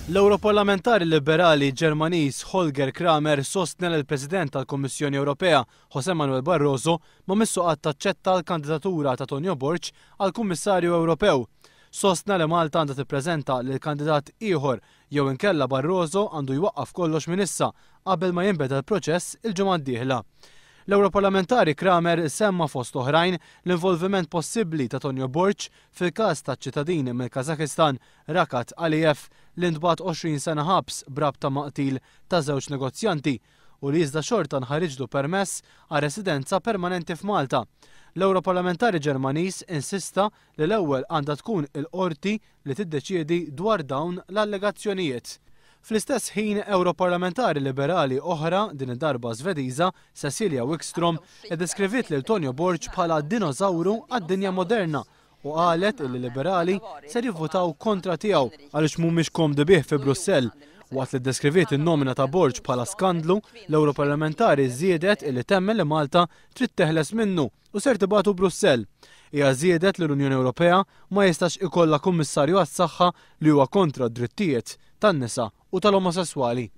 L-Ewroparlamentari Liberali Ġermaniż Holger Kramer sostna li l-President tal-Kummissjoni Ewropea José Manuel Barroso ma missu qatt aċċetta l-kandidatura ta' Tonio Borg għal Kummissarju Ewropew. Sostna li Malta għandha tippreżenta lil kandidat ieħor jew inkella Barroso għandu jwaqqaf kollox minn issa qabel ma jinbeda l-proċess il-ġimgħa d-dieħla. L-Ewroparlamentari Kramer semma fost oħrajn l-involviment possibbli ta' Tonio Borg fil-każ taċ-ċittadin mill-Kazakistan Rakat Aliyev li ntbagħat 20 sena ħabs b'rabta ma' qtil ta' żewġ negozjanti u li iżda xorta nħariġlu permess għal residenza permanenti f'Malta. L-Ewroparlamentari Ġermaniż insista li l-ewwel għandha tkun il-qorti li tiddeċiedi dwar dawn l-allegazzjonijiet. Fl-istess ħin, Ewroparlamentari Liberali oħra, din id-darba Svediża, Cecilia Wikstrom, iddeskriviet lil Tonio Borg bħala dinosawru għad-dinja moderna u qalet illi liberali ser jivvutaw kontra tiegħu għaliex mhumiex komdi bih fi Brussell. Waqt li ddeskriviet in-nomina ta' Borg bħala skandlu, l-Ewroparlamentari żiedet illi temmen li Malta trid teħles minnu u ser tibagħtu Brussell. Hija żiedet li l-Unjoni Ewropea ma jistax ikollha kummissarju għas-saħħa li huwa kontra d-drittijiet tan-nisa u tal-omosesswali.